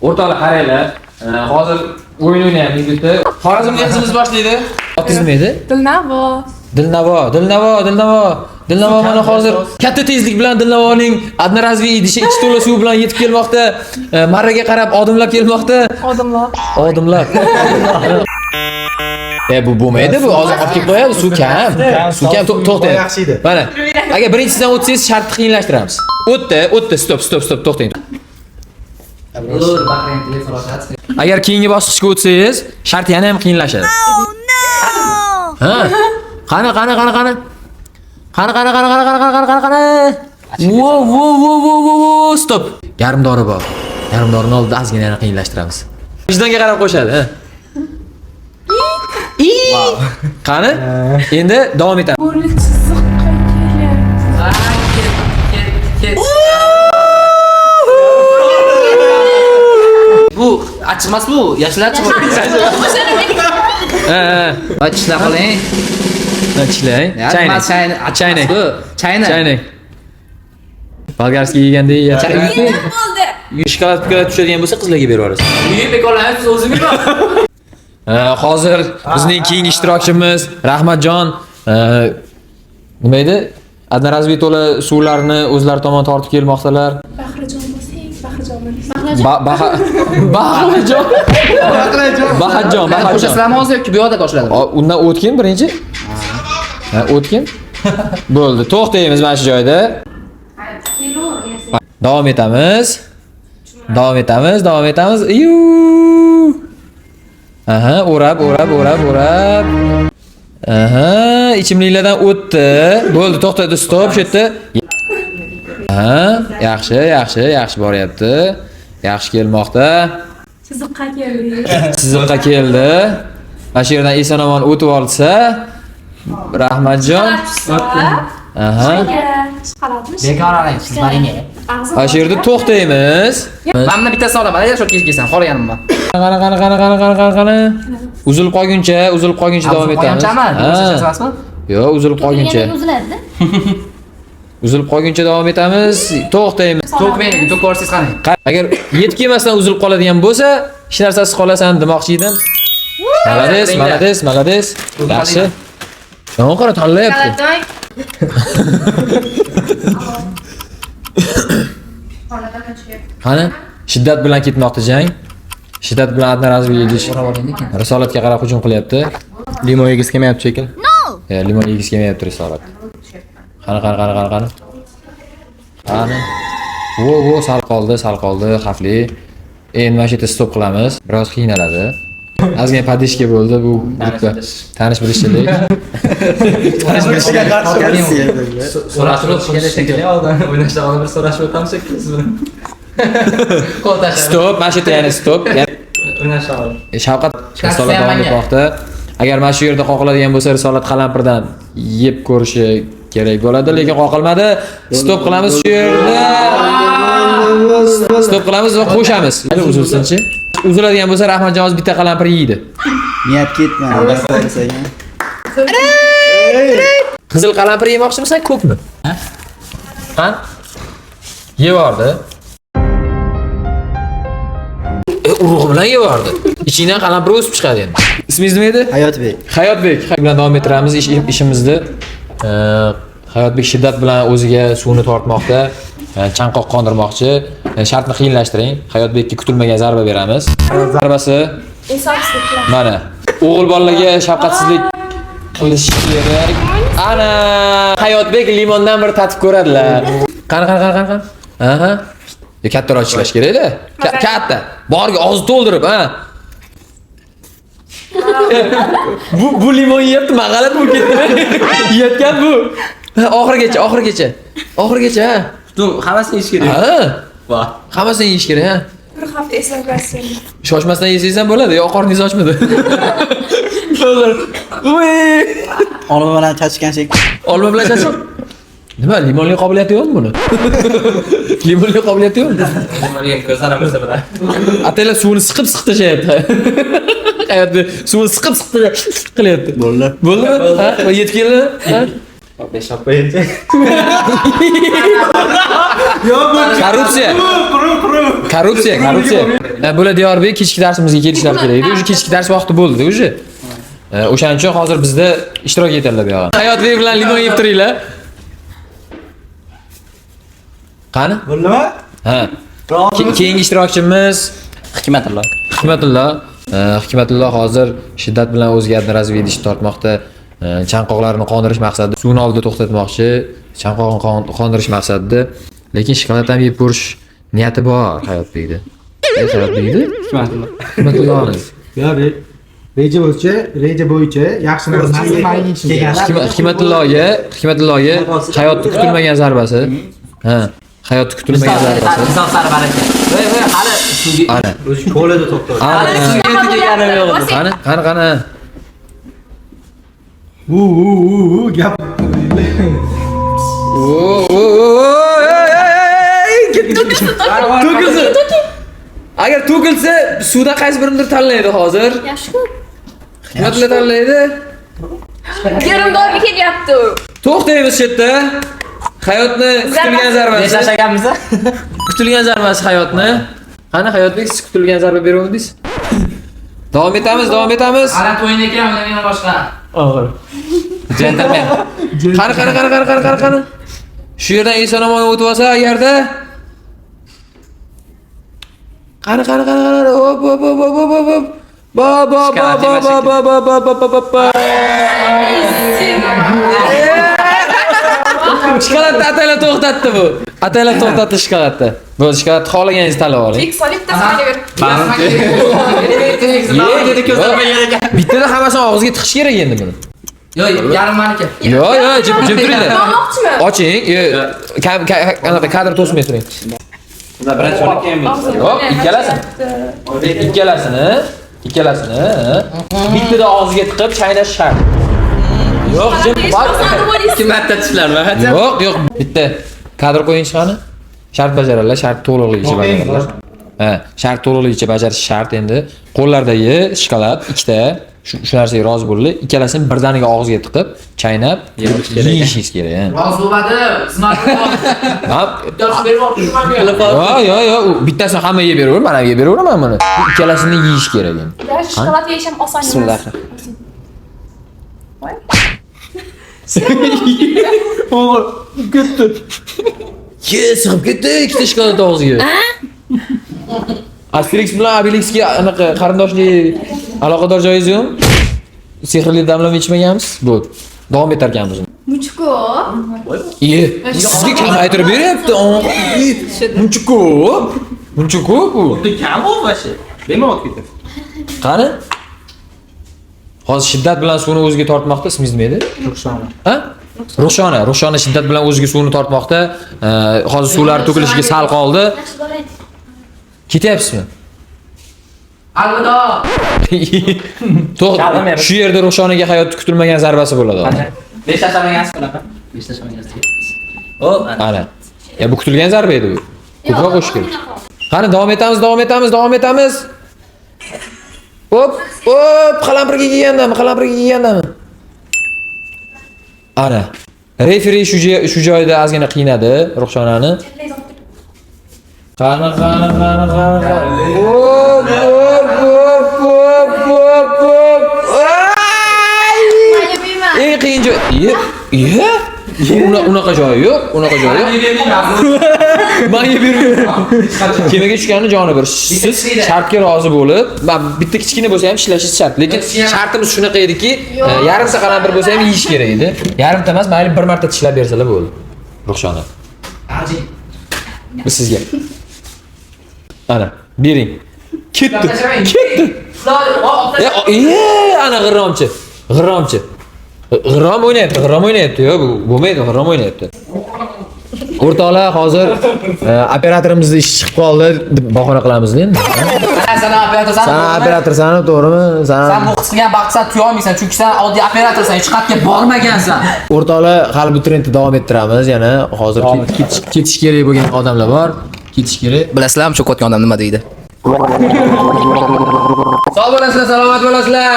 O'rtoqlar, qaranglar. Hozir o'yin o'ynaymiz bitta. Xorazmlik qizimiz boshlaydi. Otingiz nima edi? Dilnavo. Dilnavo, Dilnavo, Dilnavo. Dilnavo mana hozir katta tezlik bilan Dilnavoning одноразовый idishi ichi to'la suv bilan yetib kelmoqda. Marraga qarab odimlab kelmoqda. Odimlar. Odimlar. Bu bo'lmaydi, bu hozir olib kelib qo'yadi, suv kam. Suv kam, to'xtang. Yaxshi edi. Mana, agar birinchisidan o'tsangiz, shartni qiyinlashtiramiz. O'tdi, o'tdi, stop, stop, stop, to'xtang. Agar keyingi bosqichga o'tsangiz, shart yana ham qiyinlashadi. Ha. Qani, qani, qani, qani. Qani, qani, qani, qani, qani, qani, qani, qani. Wo, wo, wo, wo, wo, wo, stop. Garmdori bor. Garmdorini oldida ozgina yana qiyinlashtiramiz. Vijdonga qarab qo'shadi, ha. Qani? Endi davom etamiz. Bo'ri chiziqqa kelyapti. Bu achchiq bu. Yashil achchiq. Ha, ha. Va tishla qiling. Ha, tishlang. Chaynak. Chaynak. Chaynak. Chaynak. Chaynak. Bolgarskiy yeganda yeyapti. Bo'ldi. Shokolad pikolad tushadigan bo'lsa qizlarga berib yuborasiz. Uyim bekorlanib o'zim yeyman. Hozir bizning keyingi ishtirokchimiz Rahmatjon, nima edi? Одноразовый to'la suvlarni o'zlari tomon tortib kelmoqdalar. Bahrijon bo'lsang, Bahrijon bo'lsang. Bahrijon. Bahatjon, Bahatjon. Qo'shasizlarmi hozir yoki bu yoqda qo'shiladimi? Undan o'tgin birinchi. Ha, o'tgin. Bo'ldi. To'xtaymiz mana shu joyda. Davom etamiz. Davom etamiz, davom etamiz. Iyu. Aha, o'rab, o'rab, o'rab, o'rab. Aha, ichimliklardan o'tdi. Bo'ldi, to'xtadi, stop shu yerda. Aha, yaxshi, yaxshi, yaxshi boryapti. Yaxshi kelmoqda. Chiziqqa keldi. Chiziqqa keldi. Mana shu yerdan eson omon o'tib olsa, Rahmatjon. Aha. Chiqaradimi? Bekor alang, siz maringa. Mana shu yerda to'xtaymiz. Men buni bittasini olaman, agar shotga kelsam, xohlaganimman. Qani, qani, qani, qani, qani, qani, qani. Uzilib qolguncha, uzilib qolguncha davom etamiz. Qolganchami? Ha. Yo'q, uzilib qolguncha. Uziladi. Uzilib qolguncha davom etamiz. To'xtaymiz. To'kmang, to'kib yuborsangiz qani? Agar yetib kelmasdan uzilib qoladigan bo'lsa, hech narsasiz qolasan demoqchi edim. Молодец, молодец, молодец. Yaxshi. Yomon qara tanlayapti. Qani, shiddat bilan ketmoqda jang. Shiddat bilan одноразовый idish. Risolatga qarab hujum qilyapti. Limon yegisi kelmayapti lekin. Limon yegisi kelmayapti Risolat. Qani, qani, qani, qani, qani. Qani. Vo, vo, sal qoldi, sal qoldi, xavfli. Endi mana shu yerda stop qilamiz. Biroz qiynaladi. Ozgina podishka bo'ldi bu gruppa. Tanish bilishchilik. Tanish bilishchilik. So'rashib shekilli oldin o'ynashdan oldin bir so'rashib o'tamiz shekilli siz bilan. Qo'l tashlab. Stop, mana shu yerda yana stop. O'ynashdan oldin. Shafqat Risolat davom etmoqda. Agar mana shu yerda qoqiladigan bo'lsa, Risolat qalampirdan yeb ko'rishi kerak bo'ladi, lekin qoqilmadi. Stop qilamiz shu yerda. Stop qilamiz va qo'shamiz. Hali uzilsinchi. Uziladigan bo'lsa, Rahmatjon hozir bitta qalampir yeydi. Niyat ketmadi. Qizil qalampir yemoqchimisan, ko'kmi? Ha? Yevordi. Urug'i bilan yevordi. Ichingdan qalampir o'sib chiqadi endi. Ismingiz nima edi? Hayotbek. Hayotbek bilan davom ettiramiz ishimizni. Hayotbek shiddat bilan o'ziga suvni tortmoqda, chanqoq qondirmoqchi. Shartni qiyinlashtiring. Hayotbekka kutilmagan zarba beramiz. Zarbasi Insofsizlik. mana. O'g'il bolalarga shafqatsizlik qilish kerak. Ana Hayotbek limondan bir tatib ko'radilar. Qani, qani, qani, qani, qani. Aha. Kattaroq tishlash kerak-da. Katta. Borga og'iz to'ldirib, ha. Bu limon yeyapti, men g'alati bo'lib ketdim. Yeyotgan bu. Ha, oxirigacha, oxirigacha. Oxirigacha, ha. Butun hammasini yeyish kerak. Ha. Va. Hammasini yeyish kerak, ha. Bir hafta eslab. Shoshmasdan yesangiz ham bo'ladi, yo qorningiz ochmadi. Uy! Olma bilan chachgan shekilli. Olma bilan chachib. Nima, limonli qobiliyati yo'qmi buni? Limonli qobiliyati yo'qmi? Limonga ko'zlar ham bo'lsa biladi. Ataylar suvini siqib siqib tashlayapti. Hayotda suvini siqib siqib qilyapti. Bo'ldi. Bo'ldimi? Ha, yetib keldi? Ha? Besh qo'yinchi. Korrupsiya. Korrupsiya, korrupsiya. Bular Diyorbek kechki darsimizga kelishlari kerak edi. Уже kechki dars vaqti bo'ldi, уже. O'shaning uchun hozir bizda ishtirok etadilar bu yog'i. Hayotbek bilan limon yeb turinglar. Qani? Bo'ldimi? Ha. Keyingi ishtirokchimiz Hikmatullo. Hikmatullo. Hikmatullo hozir shiddat bilan o'ziga одноразовый idishni tortmoqda. Chanqoqlarini qondirish maqsadida suvni oldida to'xtatmoqchi, chanqog'ini qondirish maqsadida, lekin shokolad ham yeb ko'rish niyati bor Hayotbekda. Hayotbekda? Hikmatullo. Hikmatullohni. Yo'q, reja bo'yicha yaxshi narsa kelgan. Hikmatullohga hayotda kutilmagan zarbasi. Ha, hayotda kutilmagan zarbasi. Inson sari baraka. Voy voy, hali suvga Ana. O'zi ko'lada to'xtadi. Ana. hali suvga teganim yo'q edi. Qani, qani, qani. U u u u gap. O, o, o, ey, ey, ey, ketdi. To'kilsin. Agar to'kilsa, suvdan qaysi birini tanlaydi hozir? Yaxshi-ku. Hikmatullo tanlaydi. Yarimdorga kelyapti. To'xtaymiz shu yerda. Hayotni kutilgan zarbasi. Tashlaganmiz. Kutilgan zarbasi hayotni. Qani Hayotbek, siz kutilgan zarba beruvdingiz? Davom etamiz, davom etamiz. G'alati o'yin ekan, undan boshqa. Og'ir. Gentleman. Qani, qani, qani, qani, qani, qani, qani. Shu yerdan eson omon o'tib olsa agarda. Qani, qani, qani, qani. Hop, hop, hop, hop, hop, hop. Ba ba ba ba ba ba ba ba ba ba ba ba. Shokoladni ataylab to'xtatdi bu. Ataylab to'xtatdi shokoladni. Bo'ldi, shokoladni xohlaganingizni tanlab oling. Keks solib tasmaga ber. Ye, dedi ko'zlarga ekan. Bittada hammasini og'izga tiqish kerak endi buni. Yo'q, yarim maniki. Yo'q, yo'q, jim jim turinglar. Olmoqchimi? Oching, anaqa kadr to'smay turing. Birinchi o'rin keyin men. Yo'q, ikkalasini. Ikkalasini, bittada og'ziga tiqib chaynash shart. Yo'q, jim bor. Ikki marta tishlarmi? Yo'q, yo'q, bitta kadr qo'ying qani. Shart bajaradilar, shart to'liqligicha bajaradilar. Ha, shart to'liqligicha bajarish shart endi. Qo'llardagi shokolad ikkita, shu narsaga rozi bo'ldi. Ikkalasini birdaniga og'izga tiqib, chaynab yeyishingiz kerak. Ha. Rozi bo'lmadi. Xizmat. Ha, Bittasi bermoqchiman. Yo'q, yo'q, yo'q, bittasini hamma yeb beraverman, men ham yeb beraveraman buni. Ikkalasini yeyish kerak endi. Даже shokolad yeyish ham oson emas. Bismillah. Voy. Ye, sig'ib ketdi ikkita shokolad og'ziga. Asterix bilan Obelixga anaqa qarindoshlik aloqador joyingiz yo'qmi? Sehrli damlama ichmaganmiz? Bo'ldi. Davom etar ekanmiz. Muncha ko'p. Iye, sizga kamaytirib beryapti. Muncha ko'p. Muncha ko'p u. Kam u vashi. Bemalol ketadi. Qani? Hozir shiddat bilan suvni o'ziga tortmoqda. Ismingiz nima edi? Ruxshona. Ha? Ruxshona, Ruxshona shiddat bilan o'ziga suvni tortmoqda. Hozir suvlar to'kilishiga sal qoldi. Ketyapsizmi? Alvido. To'g'ri. Shu yerda Ruxshonaga hayotda kutilmagan zarbasi bo'ladi. Besh tashlamagansiz bunaqa. Besh tashlamagansiz. Hop, Ana. Ya bu kutilgan zarba edi bu. Ko'proq qo'shish kerak. Qani davom etamiz, davom etamiz, davom etamiz. Hop, hop, qalampirga kelgandami, qalampirga kelgandami? Ana. Referi shu joyda ozgina qiynadi Ruxshonani. Qani, qani, qani, qani, qani. Hop, hop, hop, hop, hop, hop. Ay! Eng qiyin joy. Ye, ye. Unaqa joyi yo'q, unaqa joyi yo'q. Menga bermayman. Kemaga tushganni joni bir. Siz shartga rozi bo'lib, man bitta kichkina bo'lsa ham ishlashingiz shart. Lekin shartimiz shunaqa ediki, yarimta qalampir bo'lsa ham yeyish kerak edi. Yarimta emas, mayli bir marta tishlab bersalar bo'ldi. Ruxshona. Bu sizga. Ana, bering. Ketdi. Ketdi. Ana g'irromchi. G'irromchi. G'irrom o'ynayapti, g'irrom o'ynayapti. Yo'q, bu bo'lmaydi, g'irrom o'ynayapti. O'rtoqlar, hozir operatorimizni ishi chiqib qoldi deb bahona qilamiz endi. Sen operatorsan. Sen operatorsan, to'g'rimi? Sen Sen bu his qilgan baxtsan tuya olmaysan, chunki sen oddiy operatorsan, hech qayerga bormagansan. O'rtoqlar, hali bu trendni davom ettiramiz yana. Hozir ketish kerak bo'lgan odamlar bor. Ketish kerak. Bilasizlarmi, cho'kayotgan odam nima deydi? Sog' bo'lasizlar, salomat bo'lasizlar.